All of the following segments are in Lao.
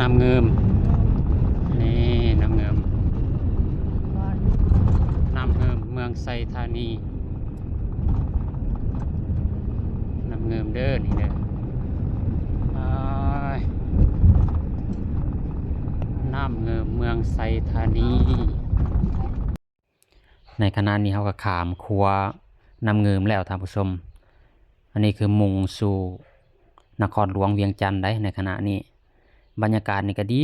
ນ້ຳງື່ມ ນີ້ນ້ຳງື່ມ ນ້ຳງື່ມເມືອງໄຊທານີ ນ້ຳງື່ມເດີ ນີ້ເດີ ອ້າຍ ນ້ຳງື່ມເມືອງໄຊທານີ. ໃນຂະນະນີ້ເຮົາກໍຂ້າມຂົວນ້ຳງື່ມແລ້ວທ່ານຜູ້ຊົມ ອັນນີ້ຄືມຸ່ງສູ່ນະຄອນຫຼວງວຽງຈັນໃດ໋ ໃນຂະນະນີ້ ບັນຍາກາດນີ້ກໍດີ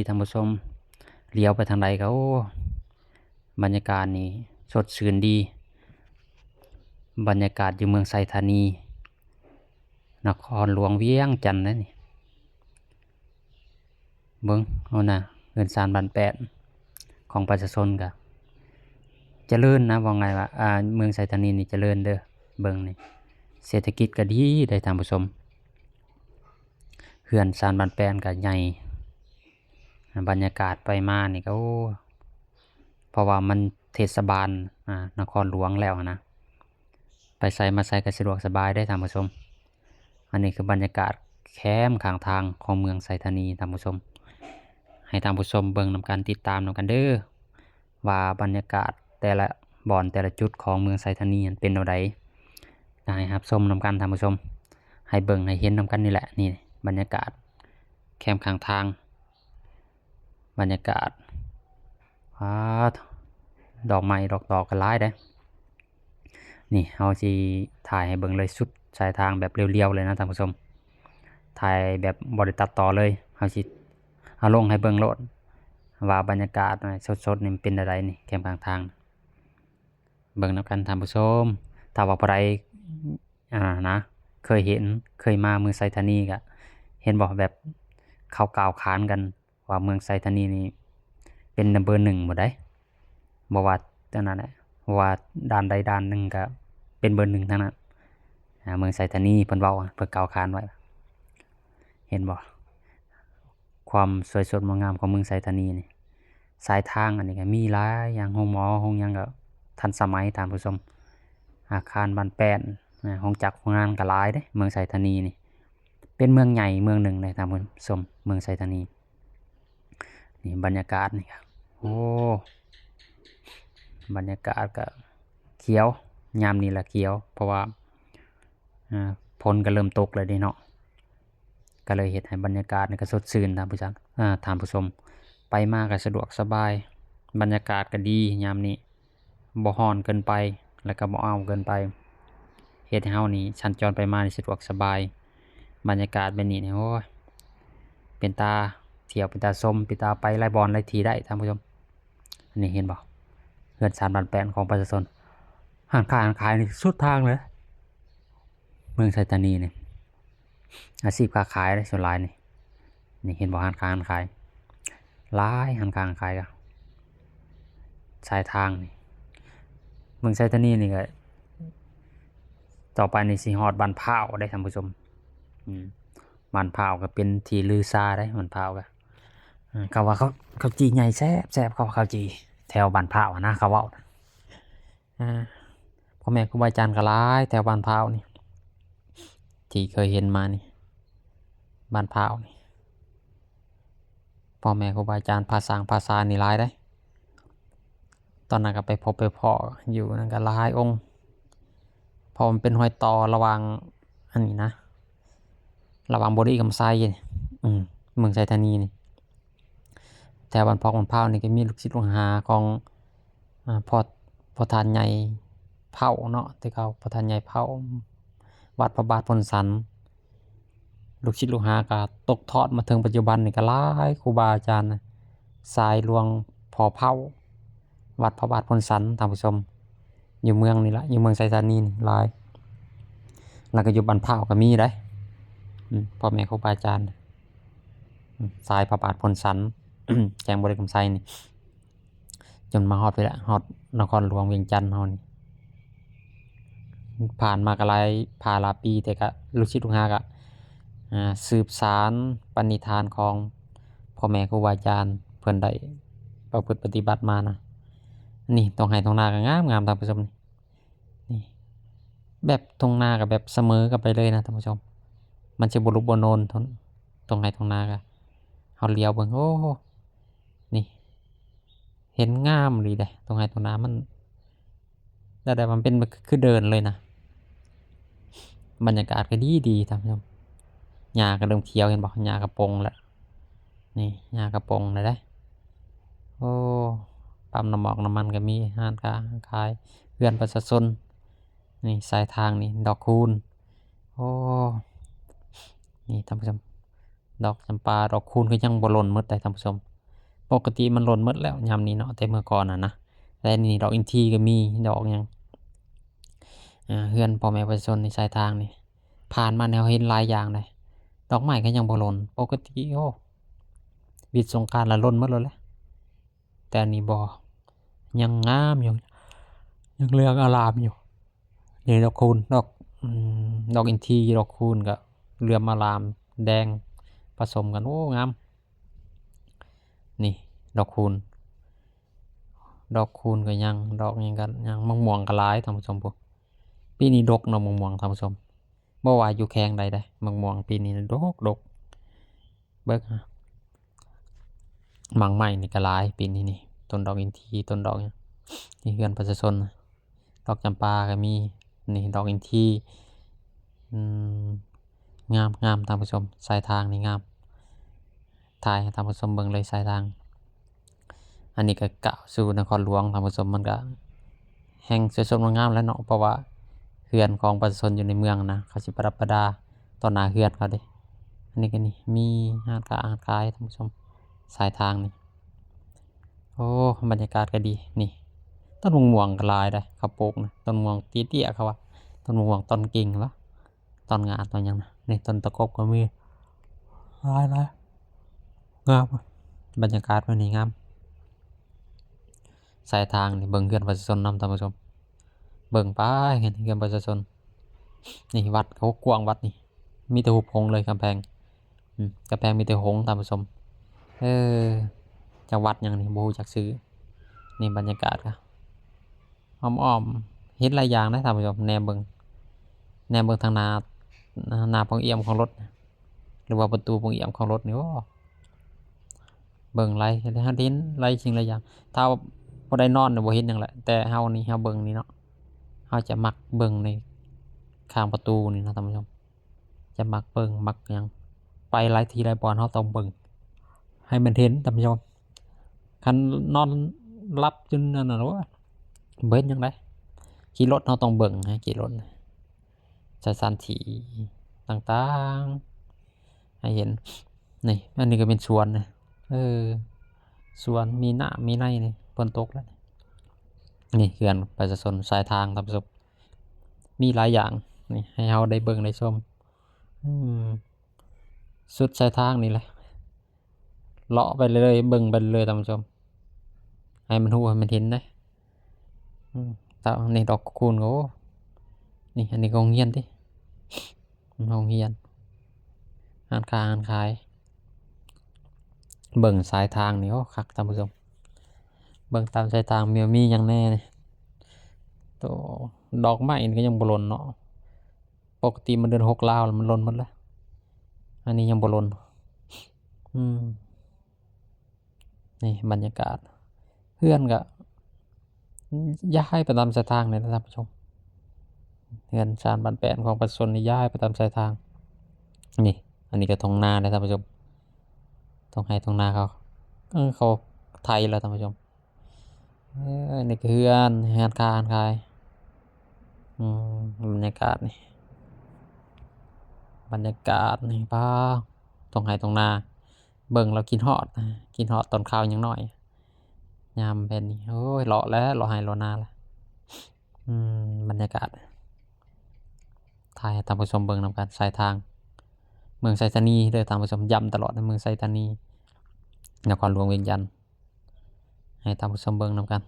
ໆ ທ່ານຜູ້ຊົມ ຫຼຽວໄປທາງໃດກໍ ໂອ້ ບັນຍາກາດນີ້ສົດຊື່ນດີ ບັນຍາກາດຢູ່ເມືອງໄຊທານີ ນະຄອນຫຼວງວຽງຈັນໃດ໋ນີ້. ເບິ່ງເອົານະ ເຮືອນຊານບ້ານແປ້ນຂອງປະຊາຊົນກະຈະເລີນນະ ເວົ້າງ່າຍວ່າ ອ່າ ເມືອງໄຊທານີນີ້ຈະເລີນເດີ ເບິ່ງນີ້ ເສດຖະກິດກະດີໄດ໋ທ່ານຜູ້ຊົມ ເຮືອນຊານບ້ານແປ້ນກະໃຫຍ່ ບັນຍາກາດໄປມານີ້ກະ ໂອ້ ເພາະວ່າມັນເທດສະບານ ອ່າ ນະຄອນຫຼວງແລ້ວຫັ້ນນະ ໄປໃສມາໃສກໍສະດວກສະບາຍເດ້ທ່ານຜູ້ຊົມ. ອັນນີ້ຄືບັນຍາກາດແຄມຂ້າງທາງຂອງເມືອງໄຊທານີທ່ານຜູ້ຊົມ ໃຫ້ທ່ານຜູ້ຊົມເບິ່ງນຳກັນ ຕິດຕາມນຳກັນເດີ ວ່າບັນຍາກາດແຕ່ລະບ່ອນແຕ່ລະຈຸດຂອງເມືອງໄຊທານີຫັ້ນເປັນແນວໃດ ໃຫ້ຮັບຊົມນຳກັນທ່ານຜູ້ຊົມ ໃຫ້ເບິ່ງໃຫ້ເຫັນນຳກັນນີ້ແຫຼະ ນີ້ບັນຍາກາດແຄມຂ້າງທາງ ບັນຍາກາດ ວ້າ ດອກໄມ້ດອກຕອກກໍຫຼາຍເດ້. ນີ້ເຮົາຊິຖ່າຍໃຫ້ເບິ່ງເລີຍ ສຸດສາຍທາງແບບລຽວໆເລີຍນະທ່ານຜູ້ຊົມ ຖ່າຍແບບບໍ່ໄດ້ຕັດຕໍ່ເລີຍ ເຮົາຊິເອົາລົງໃຫ້ເບິ່ງໂລດ ວ່າບັນຍາກາດສົດໆນີ້ມັນເປັນແນວໃດນີ້ ແຄມຂ້າງທາງ ເບິ່ງນຳກັນທ່ານຜູ້ຊົມ. ຖ້າວ່າຜູ້ໃດ ອ່າ ນະ ເຄີຍເຫັນ ເຄີຍມາເມືອງໄຊທານີກະ ເຫັນບໍ່ ແບບເຂົາກ່າວຂານກັນ ວ່າເມືອງໄຊທານີນີ້ເປັນເບີໜຶ່ງໝົດໃດ໋ ບໍ່ວ່າອັນນັ້ນແຫຼະ ບໍ່ວ່າດ່ານໃດດ່ານໜຶ່ງກະເປັນເບີໜຶ່ງທັງນັ້ນ ອ່າ ເມືອງໄຊທານີເພິ່ນເວົ້າ ເພິ່ນກ່າວຂານໄວ້ ເຫັນບໍ່ ຄວາມສວຍສົດງົດງາມຂອງເມືອງໄຊທານີນີ້. ສາຍທາງອັນນີ້ກະມີຫຼາຍຢ່າງ ໂຮງໝໍ ໂຮງຫຍັງກະທັນສະໄໝທ່ານຜູ້ຊົມ ອາຄານບ້ານແປ້ນ ໂຮງຈັກໂຮງງານກະຫຼາຍເດ້ ເມືອງໄຊທານີນີ້ ເປັນເມືອງໃຫຍ່ເມືອງໜຶ່ງເດ້ທ່ານຜູ້ຊົມ ເມືອງໄຊທານີ. ນີ້ບັນຍາກາດນີ້ ໂອ້ ບັນຍາກາດກະຂຽວ ຍາມນີ້ລະຂຽວ ເພາະວ່າ ອ່າ ຝົນກະເລີ່ມຕົກແລ້ວເດ້ເນາະ ກະເລີຍເຮັດໃຫ້ບັນຍາກາດນີ້ກະສົດຊື່ນທ່ານຜູ້ຊົມ ທ່ານຜູ້ຊົມ ໄປມາກະສະດວກສະບາຍ ບັນຍາກາດກະດີຍາມນີ້. ບໍ່ຮ້ອນເກີນໄປ ແລ້ວກໍບໍ່ອ້າວເກີນໄປ ເຮັດໃຫ້ເຮົານີ້ສັນຈອນໄປມານີ້ສະດວກສະບາຍ. ບັນຍາກາດແບບນີ້ນີ້ ໂອ້ຍ ເປັນຕາທ່ຽວ ເປັນຕາຊົມ ເປັນຕາໄປຫຼາຍບ່ອນຫຼາຍທີ່ໄດ້ທ່ານຜູ້ຊົມ. ນີ້ເຫັນບໍ່ ເຮືອນຊານບ້ານແປ້ນຂອງປະຊາຊົນ ຮ້ານຄ້າຮ້ານຂາຍນີ້ສຸດທາງເລີຍ ເມືອງໄຊທານີນີ້. ອາຊີບຄ້າຂາຍເດ້ສ່ວນຫຼາຍນີ້ ນີ້ເຫັນບໍ່ ຮ້ານຄ້າຮ້ານຂາຍ ຫຼາຍຮ້ານຄ້າຮ້ານຂາຍກະ ສາຍທາງນີ້ ເມືອງໄຊທານີນີ້ກະ ຕໍ່ໄປນີ້ຊິຮອດບ້ານພ້າວເດ້ທ່ານຜູ້ຊົມ ອືມ ບ້ານພ້າວກະເປັນທີ່ລືຊາເດ້ ບ້ານພ້າວກະ ເອີ ເຂົາວ່າເຂົ້າ ເຂົ້າຈີ່ໃຫຍ່ແຊບໆ ເຂົາວ່າເຂົ້າຈີ່ແຖວບ້ານພ້າວຫັ້ນນະ ເຂົາເວົ້າ ອ່າ ພໍ່ແມ່ຄູບາອາຈານກໍຫຼາຍແຖວບ້ານພ້າວນີ້ ທີ່ເຄີຍເຫັນມານີ້ ບ້ານພ້າວນີ້ ພໍ່ແມ່ຄູບາອາຈານ ພະສັງພະຊານີ້ຫຼາຍເດ້. ຕອນນັ້ນກໍໄປພົບໄປພໍ້ຢູ່ນັ້ນກໍຫຼາຍອົງ ເພາະມັນເປັນຮອຍຕໍ່ລະຫວ່າງ ອັນນີ້ນະ ລະຫວ່າງບໍລິຄຳໄຊ ອືມ ເມືອງໄຊທານີນີ້. ແຖວບ້ານພອກບ້ານພ້າວນີ້ກໍມີລູກສິດລູກຫາຂອງ ອາ ພໍ່ ພໍ່ທ່ານໃຫຍ່ເຜົ່າເນາະ ແຕ່ເກົ່າພໍ່ທ່ານໃຫຍ່ເຜົ່າ ວັດພະບາດໂພນສັນ. ລູກສິດລູກຫາກໍຕົກທອດມາເຖິງປັດຈຸບັນນີ້ກໍຫຼາຍ ຄູບາອາຈານ ສາຍຫຼວງພໍ່ເຜົ່າ ວັດພະບາດໂພນສັນ ທ່ານຜູ້ຊົມ. ຢູ່ເມືອງນີ້ລະ ຢູ່ເມືອງໄຊທານີນີ້ຫຼາຍ ແລ້ວກໍຢູ່ບ້ານພ້າວກໍມີໄດ໋ ອືມ ພໍ່ແມ່ຄູບາອາຈານ ອືມ ສາຍພະບາດໂພນສັນ ແຂວງບໍລິຄຳໄຊນີ້ ຈົນມາຮອດພີ້ແຫຼະ ຮອດນະຄອນຫຼວງວຽງຈັນເຮົານີ້. ຜ່ານມາກໍຫຼາຍພາລາປີ ແຕ່ກໍລູກສິດລູກຫາກໍ ອາ ສືບສານປະນິທານຂອງພໍ່ແມ່ຄູບາອາຈານເພິ່ນໄດ້ປະພຶດປະຕິບັດມານະ. ນີ້ ທົ່ງໄຮ່ທົ່ງນາກໍງາມໆ ທ່ານຜູ້ຊົມ. ນີ້ ແບບທົ່ງນາກໍແບບສະເໝີກັນໄປເລີຍນະທ່ານຜູ້ຊົມ ມັນຊິບໍ່ລຸບບໍ່ໂນນ ທົ່ງ ທົ່ງໄຮ່ທົ່ງນາກໍ ເຮົາຫຼຽວເບິ່ງ ໂອ້ ນີ້ ເຫັນງາມອີ່ຫຼີເດ້ ທົ່ງໄຮ່ທົ່ງນາ ມັນ ແນວໃດ ມັນເປັນ ມັນຄືເດີ່ນເລີຍນະ. ບັນຍາກາດກໍດີໆ ທ່ານຜູ້ຊົມ ຫຍ້າກໍເລີ່ມຂຽວ ເຫັນບໍ່? ຫຍ້າກໍປົ່ງແລ້ວ ນີ້ ຫຍ້າກໍປົ່ງແລ້ວເດ້. ໂອ້ ປ້ຳນ້ຳໝອກນ້ຳມັນກໍມີ ຮ້ານຄ້າຮ້ານຂາຍ ເຮືອນປະຊາຊົນ. ນີ້ ສາຍທາງນີ້ ດອກຄູນ ໂອ້ ນີ້ ທ່ານຜູ້ຊົມ ດອກຈຳປາ ດອກຄູນກໍຍັງບໍ່ຫຼົ່ນໝົດໄດ໋ ທ່ານຜູ້ຊົມ. ປົກກະຕິມັນຫຼົ່ນໝົດແລ້ວຍາມນີ້ເນາະ ແຕ່ເມື່ອກ່ອນຫັ້ນນະ. ແຕ່ນີ້ດອກອິນທີກໍມີ ດອກຫຍັງ ເຮືອນພໍ່ແມ່ປະຊາຊົນໃນສາຍທາງນີ້ ຜ່ານມາແນວເຫັນຫຼາຍຢ່າງໃດ໋. ດອກໄມ້ກໍຍັງບໍ່ຫຼົ່ນ ປົກກະຕິ ໂອ້ ວິດສົງການລະຫຼົ່ນໝົດແລ້ວແຫຼະ. ແຕ່ອັນນີ້ບໍ່ ຍັງງາມຢູ່ ຍັງເຫຼືອງອາລາມຢູ່. ນີ້ດອກຄູນ ດອກ ອືມ ດອກອິນທີ ດອກຄູນກໍເຫຼືອງອາລາມແດງປະສົມກັນ ໂອ້ ງາມ. ນີ້ດອກຄູນ ດອກຄູນກໍຍັງ ດອກຫຍັງກໍຍັງ. ໝາກມ່ວງກໍຫຼາຍ ທ່ານຜູ້ຊົມ ຜູ້ ປີນີ້ດົກເນາະ ໝາກມ່ວງ ທ່ານຜູ້ຊົມ. ບໍ່ວ່າຢູ່ແຂວງໃດເດ້ ໝາກມ່ວງປີນີ້ດົກໆ. ເບິ່ງ ໝາກໄມ້ນີ້ກໍຫຼາຍປີນີ້ນີ້ ຕົ້ນດອກອິນທີ ຕົ້ນດອກຫຍັງ. ນີ້ເຮືອນປະຊາຊົນ ດອກຈຳປາກໍມີ. ນີ້ດອກອິນທີ ອືມ ງາມໆ ທ່ານຜູ້ຊົມ ສາຍທາງນີ້ງາມ. ຖ່າຍໃຫ້ທ່ານຜູ້ຊົມເບິ່ງເລີຍສາຍທາງ. ອັນນີ້ກໍກ້າວສູ່ນະຄອນຫຼວງ ທ່ານຜູ້ຊົມ ມັນກໍແຮ່ງສວຍສົດງົດງາມແຫຼະເນາະ ເພາະວ່າເຮືອນຂອງປະຊາຊົນຢູ່ໃນເມືອງນະ ເຂົາຊິປະດັບປະດາຕໍ່ໜ້າເຮືອນເຂົາເດ້. ອັນນີ້ກໍນີ້ ມີຮ້ານຄ້າຮ້ານຂາຍ ທ່ານຜູ້ຊົມ ສາຍທາງນີ້. ໂອ້ ບັນຍາກາດກໍດີ. ນີ້ ຕົ້ນໝາກມ່ວງກໍຫຼາຍເດ້ ເຂົາປູກນະ ຕົ້ນມ່ວງເຕ້ຍໆ ເຂົາວ່າ ຕົ້ນໝາກມ່ວງຕອນກິ່ງວະ ຕອນງາ ຕອນຫຍັງນະ. ນີ້ ຕົ້ນຕະກົບກໍມີ ຫຼາຍໆ ງາມ. ບັນຍາກາດມື້ນີ້ງາມ. ສາຍທາງນີ້ ເບິ່ງເຮືອນປະຊາຊົນນຳ ທ່ານຜູ້ຊົມ ເບິ່ງໄປ ເຫັນເຮືອນປະຊາຊົນ. ນີ້ວັດ ໂອ້ ກວ້າງວັດນີ້ ມີແຕ່ຮູບຫົງເລີຍ ກຳແພງ ອືມ ກຳແພງມີແຕ່ຫົງ ທ່ານຜູ້ຊົມ. ເອີ ຈັກວັດຫຍັງນີ້ ບໍ່ຮູ້ຈັກຊື່. ນີ້ບັນຍາກາດກໍອ້ອມໆ ເຫັນຫຼາຍຢ່າງນະ ທ່ານຜູ້ຊົມ. ແນມເບິ່ງ ແນມເບິ່ງທາງໜ້າ ໜ້າປ່ອງອ່ຽມຂອງລົດ ຫຼືວ່າປະຕູປ່ອງອ່ຽມຂອງລົດນີ້ ໂອ້ ເບິ່ງຫຼາຍ ເຮັດໃຫ້ເຮົາໄດ້ເຫັນຫຼາຍສິ່ງຫຼາຍຢ່າງ. ຖ້າຜູ້ໃດນອນນີ້ບໍ່ເຫັນຫຍັງແຫຼະ ແຕ່ເຮົານີ້ ເຮົາເບິ່ງນີ້ເນາະ ເຮົາຈະມັກເບິ່ງໃນຂ້າງປະຕູນີ້ນະ ທ່ານຜູ້ຊົມ. ຈະມັກເບິ່ງມັກຫຍັງ ໄປຫຼາຍທີ່ຫຼາຍບ່ອນ ເຮົາຕ້ອງເບິ່ງໃຫ້ມັນເຫັນ ທ່ານຜູ້ຊົມ. ຄັນນອນຫຼັບຈົນອັນນັ້ນ ໂອ້ຍ ບໍ່ເຫັນຫຍັງໃດ. ຂີ່ລົດເຮົາຕ້ອງເບິ່ງ ໃຫ້ຂີ່ລົດ ສະຖານທີ່ຕ່າງໆ ໃຫ້ເຫັນ. ນີ້ ອັນນີ້ກໍເປັນສວນນະ ເອີ ສວນມີນ້ຳມີໃນນີ້ ຝົນຕົກແລ້ວ. ນີ້ເຮືອນປະຊາຊົນ ສາຍທາງ ທ່ານຜູ້ຊົມ ມີຫຼາຍຢ່າງນີ້ໃຫ້ເຮົາໄດ້ເບິ່ງໄດ້ຊົມ. ອືມ ສຸດສາຍທາງນີ້ແຫຼະ ເລາະໄປເລື້ອຍ ເບິ່ງໄປເລື້ອຍ ທ່ານຜູ້ຊົມ ໃຫ້ມັນຮູ້ໃຫ້ມັນເຫັນເດ້. ອືມ ຕາ ນີ້ດອກຄູນ ໂອ້ ນີ້ ອັນນີ້ກໍໂຮງຮຽນຕິ ໂຮງຮຽນ ຮ້ານຄ້າຮ້ານຂາຍ. ເບິ່ງສາຍທາງນີ້ ໂອ້ ຄັກ ທ່ານຜູ້ຊົມ ເບິ່ງຕາມສາຍທາງມີ ມີຫຍັງແດ່ນີ້. ໂຕ ດອກໄມ້ນີ້ກໍຍັງບໍ່ຫຼົ່ນເນາະ ປົກກະຕິມັນເດືອນຫົກລາວ ມັນຫຼົ່ນໝົດແລ້ວ ອັນນີ້ຍັງບໍ່ຫຼົ່ນ. ອືມ ນີ້ບັນຍາກາດ ເຮືອນກໍຍ້າຍໄປຕາມສາຍທາງນີ້ແຫຼະ ທ່ານຜູ້ຊົມ. ເຮືອນຊານບ້ານແປ້ນຂອງປະຊາຊົນນີ້ຍ້າຍໄປຕາມສາຍທາງ. ນີ້ ອັນນີ້ກໍທົ່ງນາເດ້ ທ່ານຜູ້ຊົມ ທົ່ງໄຮ່ທົ່ງນາເຂົາ ເອີ ເຂົາໄຖແລ້ວ ທ່ານຜູ້ຊົມ. ເອີ ນີ້ກໍເຮືອນ ຮ້ານຄ້າຮ້ານຂາຍ. ອືມ ບັນຍາກາດນີ້ ບັນຍາກາດນີ້ ປ້າ ທົ່ງໄຮ່ທົ່ງນາ ເບິ່ງແລ້ວຄິດຮອດ ຄິດຮອດຕອນຄາວຍັງນ້ອຍ ຍາມແບບນີ້. ໂອ້ຍ ເລາະແລ້ວ ເລາະໄຮ່ເລາະນາແລ້ວ. ອືມ ບັນຍາກາດ ຖ່າຍໃຫ້ທ່ານຜູ້ຊົມເບິ່ງນຳກັນ ສາຍທາງ ເມືອງໄຊທານີເດີ ທ່ານຜູ້ຊົມ ຢ້ຳຕະຫຼອດ ໃນເມືອງໄຊທານີ ນະຄອນຫຼວງວຽງຈັນ ໃຫ້ທ່ານຜູ້ຊົມເບິ່ງນຳກັນ.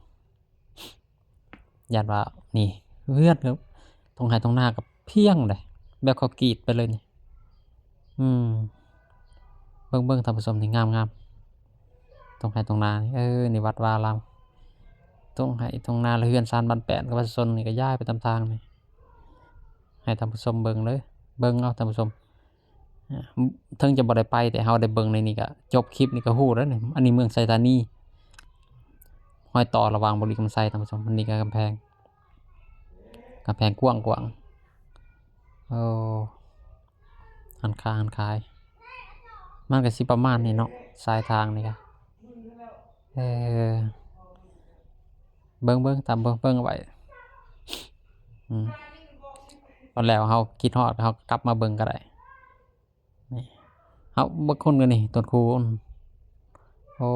ຢ້ານວ່າ ນີ້ ເຮືອນ ທົ່ງໄຮ່ທົ່ງນາກໍພຽງເດ້ ແບບເຂົາກຣີດໄປເລີຍນີ້. ອືມ ເບິ່ງໆ ທ່ານຜູ້ຊົມ ນີ້ງາມໆ ທົ່ງໄຮ່ທົ່ງນານີ້. ເອີ ນີ້ວັດວາອາຣາມ ທົ່ງໄຮ່ທົ່ງນາ ແລະ ເຮືອນຊານບ້ານແປ້ນຂອງປະຊາຊົນນີ້ກໍຍ້າຍໄປຕາມທາງນີ້ ໃຫ້ທ່ານຜູ້ຊົມເບິ່ງເລີຍ. ເບິ່ງເອົາ ທ່ານຜູ້ຊົມ ເຖິງຈະບໍ່ໄດ້ໄປ ແຕ່ເຮົາໄດ້ເບິ່ງໃນນີ້ກໍຈົບຄລິບນີ້ກໍຮູ້ແລ້ວນີ້. ອັນນີ້ເມືອງໄຊທານີ ຮອຍຕໍ່ລະຫວ່າງບໍລິຄຳໄຊ ທ່ານຜູ້ຊົມ. ອັນນີ້ກໍກຳແພງ ກຳແພງກວ້າງໆ. ໂອ້ ຮ້ານຄ້າຮ້ານຂາຍ ມັນກໍຊິປະມານນີ້ເນາະ ສາຍທາງນີ້ກໍ ເອີ ເບິ່ງໆ ຕາມເບິ່ງໆໄວ້. ອືມ ຕອນແລ້ວເຮົາຄິດຮອດ ເຮົາກັບມາເບິ່ງກໍໄດ້. ນີ້ ເຮົາເບິ່ງຄົນກັນນີ້ ຕົ້ນຄູນ. ໂອ້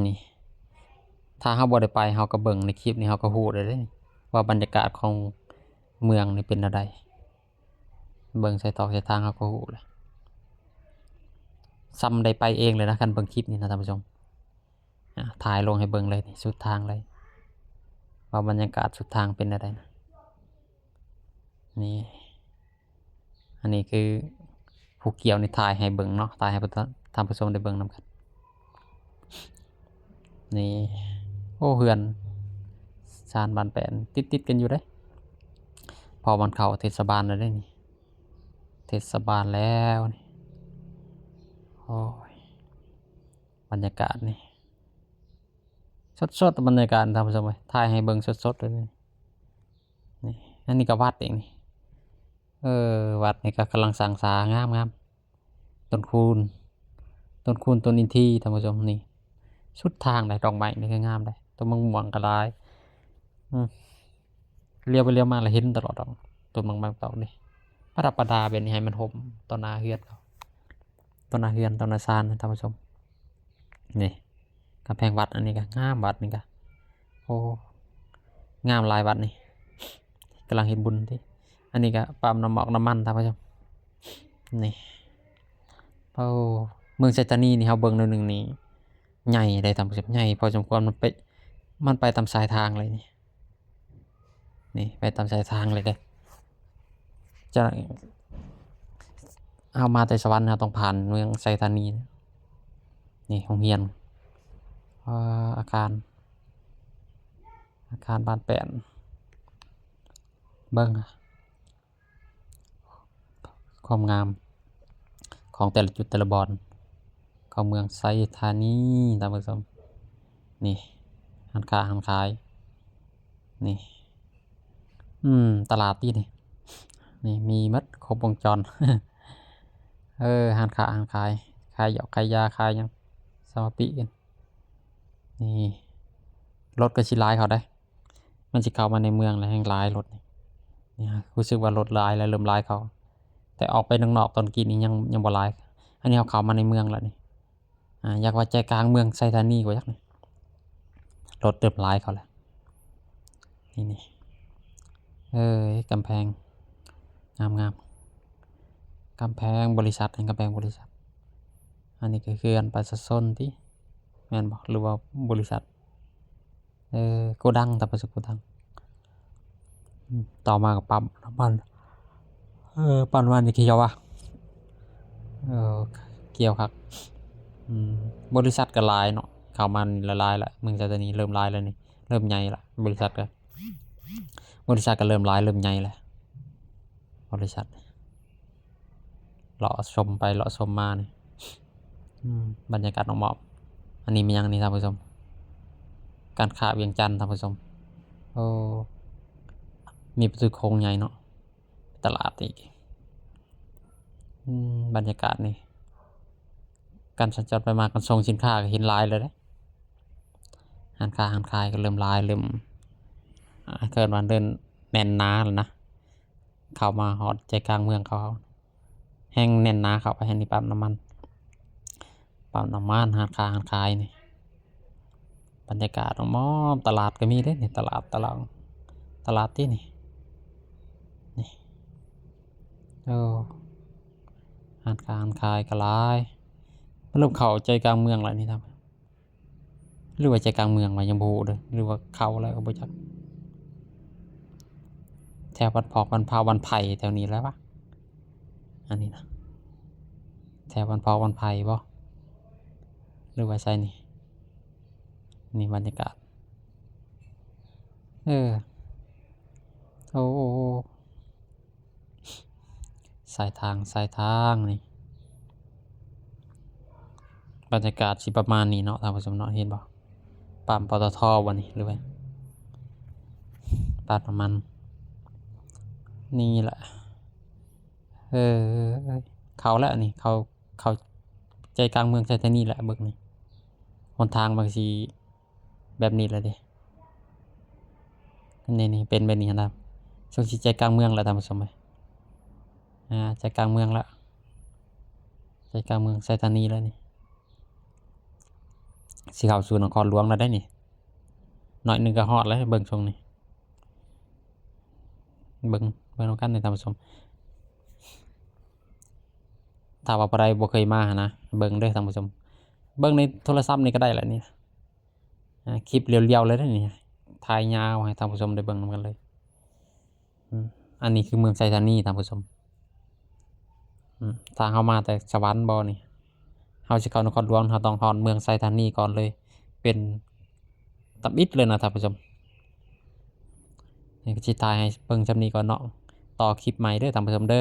ນີ້ ຖ້າເຮົາບໍ່ໄດ້ໄປ ເຮົາກໍເບິ່ງໃນຄລິບນີ້ ເຮົາກໍຮູ້ໄດ້ເດ້ ວ່າບັນຍາກາດຂອງເມືອງນີ້ເປັນແນວໃດ. ເບິ່ງໃສ່ຕອກໃສ່ທາງ ເຮົາກໍຮູ້ແລ້ວ. ສ່ຳໄດ້ໄປເອງເລີຍນະ ຄັນເບິ່ງຄລິບນີ້ນະ ທ່ານຜູ້ຊົມ. ອາ ຖ່າຍລົງໃຫ້ເບິ່ງເລີຍ ສຸດທາງເລີຍ ວ່າບັນຍາກາດສຸດທາງເປັນແນວໃດນະ. ນີ້ ອັນນີ້ຄືຜູ້ກ່ຽວນີ້ຖ່າຍໃຫ້ເບິ່ງເນາະ ຖ່າຍໃຫ້ທ່ານຜູ້ຊົມໄດ້ເບິ່ງນຳກັນ. ນີ້ ໂອ້ ເຮືອນຊານບ້ານແປນຕິດໆກັນຢູ່ເດ້. ເພາະມັນເຂົ້າເທດສະບານແລ້ວເດ້ນີ້ ເທດສະບານແລ້ວນີ້. ໂອ້ຍ ບັນຍາກາດນີ້ ສົດໆ ບັນຍາກາດ ທ່ານຜູ້ຊົມເອີຍ ຖ່າຍໃຫ້ເບິ່ງສົດໆເລີຍນີ້. ນີ້ ອັນນີ້ກໍວັດເອງນີ້. ເອີ ວັດນີ້ກໍກຳລັງສ້າງສາ ງາມໆ. ຕົ້ນຄູນ ຕົ້ນຄູນ ຕົ້ນອິນທີ ທ່ານຜູ້ຊົມ. ນີ້ ສຸດທາງໄດ໋ ດອກໄມ້ນີ້ກໍງາມໄດ໋ ຕົ້ນມະມ່ວງກໍຫຼາຍ. ອືມ ລຽວໄປລຽວມາລະເຫັນຕະຫຼອດດອກ ຕົ້ນໝາກໄມ້ຕອກນີ້. ປະດັບປະດາແບບນີ້ໃຫ້ມັນຮົ່ມຕໍ່ໜ້າເຮືອນເຂົາ ຕໍ່ໜ້າເຮືອນ ຕໍ່ໜ້າຊານ ທ່ານຜູ້ຊົມ. ນີ້ ກຳແພງວັດ ອັນນີ້ກໍງາມ ວັດນີ້ກໍ ໂອ້ ງາມຫຼາຍວັດນີ້ ກຳລັງເຮັດບຸນຕິ. ອັນນີ້ກໍປ້ຳນ້ຳໝອກນ້ຳມັນ ທ່ານຜູ້ຊົມ. ນີ້ ໂອ້ ເມືອງໄຊທານີນີ້ ເຮົາເບິ່ງໜ້ອຍໜຶ່ງນີ້ ໃຫຍ່ເດ້ທ່ານຜູ້ຊົມ ໃຫຍ່ພໍສົມຄວນ. ມັນໄປ ມັນໄປຕາມສາຍທາງເລີຍນີ້. ນີ້ ໄປຕາມສາຍທາງເລີຍເດ້. ຈະ ເຮົາມາແຕ່ສະຫວັນ ເຮົາຕ້ອງຜ່ານເມືອງໄຊທານີ. ນີ້ໂຮງຮຽນ ອາ ອາຄານ ອາຄານບ້ານແປນ. ເບິ່ງ ຄວາມງາມຂອງແຕ່ລະຈຸດແຕ່ລະບ່ອນຂອງເມືອງໄຊທານີ ທ່ານຜູ້ຊົມ. ນີ້ ຮ້ານຄ້າຮ້ານຂາຍ ນີ້ ອືມ ຕະຫຼາດຕິນີ້ ນີ້ມີໝົດຄົບວົງຈອນ. ເອີ ຮ້ານຄ້າຮ້ານຂາຍ ຂາຍຢອກຂາຍຢາ ຂາຍຫຍັງ ສະມາປິກັນ. ນີ້ ລົດກໍຊິຫຼາຍເຂົ້າໄດ໋ ມັນຊິເຂົ້າມາໃນເມືອງແລ້ວແຮ່ງຫຼາຍລົດນີ້. ນີ້ ຮູ້ສຶກວ່າລົດຫຼາຍແລ້ວ ເລີ່ມຫຼາຍເຂົ້າ ແຕ່ອອກໄປນອກໆ ຕອນກີ້ນີ້ຍັງ ຍັງບໍ່ຫຼາຍ. ອັນນີ້ເຮົາເຂົ້າມາໃນເມືອງແລ້ວນີ້ ອາ ຢາກວ່າໃຈກາງເມືອງໄຊທານີກວ່າຈັກນີ້ ລົດເລີ່ມຫຼາຍເຂົ້າແລ້ວ. ນີ້ ນີ້ ເອີ ກຳແພງງາມໆ ກຳແພງບໍລິສັດ ເຫັນກຳແພງບໍລິສັດ. ອັນນີ້ກໍເຮືອນປະຊາຊົນຕິ ແມ່ນບໍ່ ຫຼືວ່າບໍລິສັດ? ເອີ ໂກດັງ ຕາປະສົບໂກດັງ. ອືມ ຕໍ່ມາກໍປ້ຳນ້ຳມັນ ເອີ ປ້ຳນ້ຳມັນນີ້ກ່ຽວວະ ເອີ ກ່ຽວຄັກ. ອືມ ບໍລິສັດກໍຫຼາຍເນາະ ເຂົ້າມານີ້ຫຼາຍໆ ລະ ເມືອງໄຊທານີເລີ່ມຫຼາຍແລ້ວນີ້ ເລີ່ມໃຫຍ່ລະ ບໍລິສັດກໍ ບໍລິສັດກໍເລີ່ມຫຼາຍ ເລີ່ມໃຫຍ່ແລ້ວ ບໍລິສັດ. ເລາະຊົມໄປເລາະຊົມມານີ້ ອືມ ບັນຍາກາດນ້ອງໝອມ. ອັນນີ້ແມ່ນຫຍັງນີ້ທ່ານຜູ້ຊົມ? ການຄ້າວຽງຈັນທ່ານຜູ້ຊົມ. ໂອ້ ມີປະຕູໂຂງໃຫຍ່ເນາະ ຕະຫຼາດອີກ. ອືມ ບັນຍາກາດນີ້ ການສັນຈອນໄປມາ ການສົ່ງສິນຄ້າກໍເຫັນຫຼາຍແລ້ວເດ້. ຮ້ານຄ້າຮ້ານຂາຍກໍເລີ່ມຫຼາຍ ເລີ່ມ ອ່າ ເອີ້ນວ່າເລີ່ມແໜ້ນໜາແລ້ວນະ ເຂົ້າມາຮອດໃຈກາງເມືອງເຂົາ ແຮ່ງແໜ້ນໜາເຂົ້າໄປ. ອັນນີ້ປ້ຳນ້ຳມັນ ປ້ຳນ້ຳມັນ ຮ້ານຄ້າຮ້ານຂາຍນີ້. ບັນຍາກາດອ້ອມໆ ຕະຫຼາດກໍມີເດ້ນີ້ ຕະຫຼາດ ຕະຫຼາດ ຕະຫຼາດຕິນີ້ ນີ້ ໂອ້ ຮ້ານຄ້າຮ້ານຂາຍກໍຫຼາຍ. ມັນເລີ່ມເຂົ້າໃຈກາງເມືອງແລ້ວນີ້ ຫຼືວ່າໃຈກາງເມືອງວະ ຍັງບໍ່ຮູ້ເດີ້ ຫຼືວ່າເຂົ້າແລ້ວກໍບໍ່ຈັກ. ແຖວບ້ານພອກບ້ານພ້າວ ບ້ານໄຜ່ ແຖວນີ້ແຫຼະວະ. ອັນນີ້ນະ ແຖວບ້ານພອກບ້ານໄຜ່ບໍ່ ຫຼືວ່າໃສນີ້? ນີ້ບັນຍາກາດ ເອີ ໂອ້ ໂອ້ ໂອ້. ສາຍທາງ ສາຍທາງນີ້ ບັນຍາກາດຊິປະມານນີ້ເນາະທ່ານຜູ້ຊົມເນາະ ເຫັນບໍ່? ປ້ຳ ປຕທ ບໍ່ນີ້ ຫຼືວ່າປ້ຳນ້ຳມັນ ນີ້ແຫຼະ. ເອີ ເຂົ້າແລ້ວນີ້ ເຂົ້າ ເຂົ້າໃຈກາງເມືອງໄຊທານີແຫຼະ ເບິ່ງນີ້ ຫົນທາງມັນຊິ ແບບນີ້ແຫຼະເດ້ ນີ້ໆ ເປັນແບບນີ້ຫັ້ນນະ ຊ່ວງຊິໃຈກາງເມືອງແລ້ວທ່ານຜູ້ຊົມເອີຍ ອ່າ ໃຈກາງເມືອງແລ້ວ ໃຈກາງເມືອງໄຊທານີແລ້ວນີ້ ຊິເຂົ້າສູ່ນະຄອນຫຼວງແລ້ວໄດ໋ນີ້ ໜ້ອຍໜຶ່ງກໍຮອດແລ້ວ ເບິ່ງຊ່ວງນີ້ ເບິ່ງ ເບິ່ງນຳກັນເດີທ່ານຜູ້ຊົມ ຖ້າວ່າຜູ້ໃດບໍ່ເຄີຍມາຫັ້ນນະ ເບິ່ງເດີທ່ານຜູ້ຊົມ ເບິ່ງໃນໂທລະສັບນີ້ກໍໄດ້ແຫຼະນີ້ ອ່າ ຄລິບລຽວໆເລີຍເດ້ນີ້ ຖ່າຍຍາວໃຫ້ທ່ານຜູ້ຊົມໄດ້ເບິ່ງນຳກັນເລີຍ ອືມ ອັນນີ້ຄືເມືອງໄຊທານີທ່ານຜູ້ຊົມ ອືມ ຖ້າເຮົາມາແຕ່ສະຫວັນບໍ່ນີ້ ເຮົາຊິເຂົ້ານະຄອນຫຼວງ ເຮົາຕ້ອງຮອດເມືອງໄຊທານີກ່ອນເລີຍ ເປັນທຳອິດເລີຍນະທ່ານຜູ້ຊົມ ນີ້ກໍຊິຖ່າຍໃຫ້ເບິ່ງຊ່ຳນີ້ກ່ອນເນາະ ຕໍ່ຄລິບໃໝ່ເດີທ່ານຜູ້ຊົມເດີ.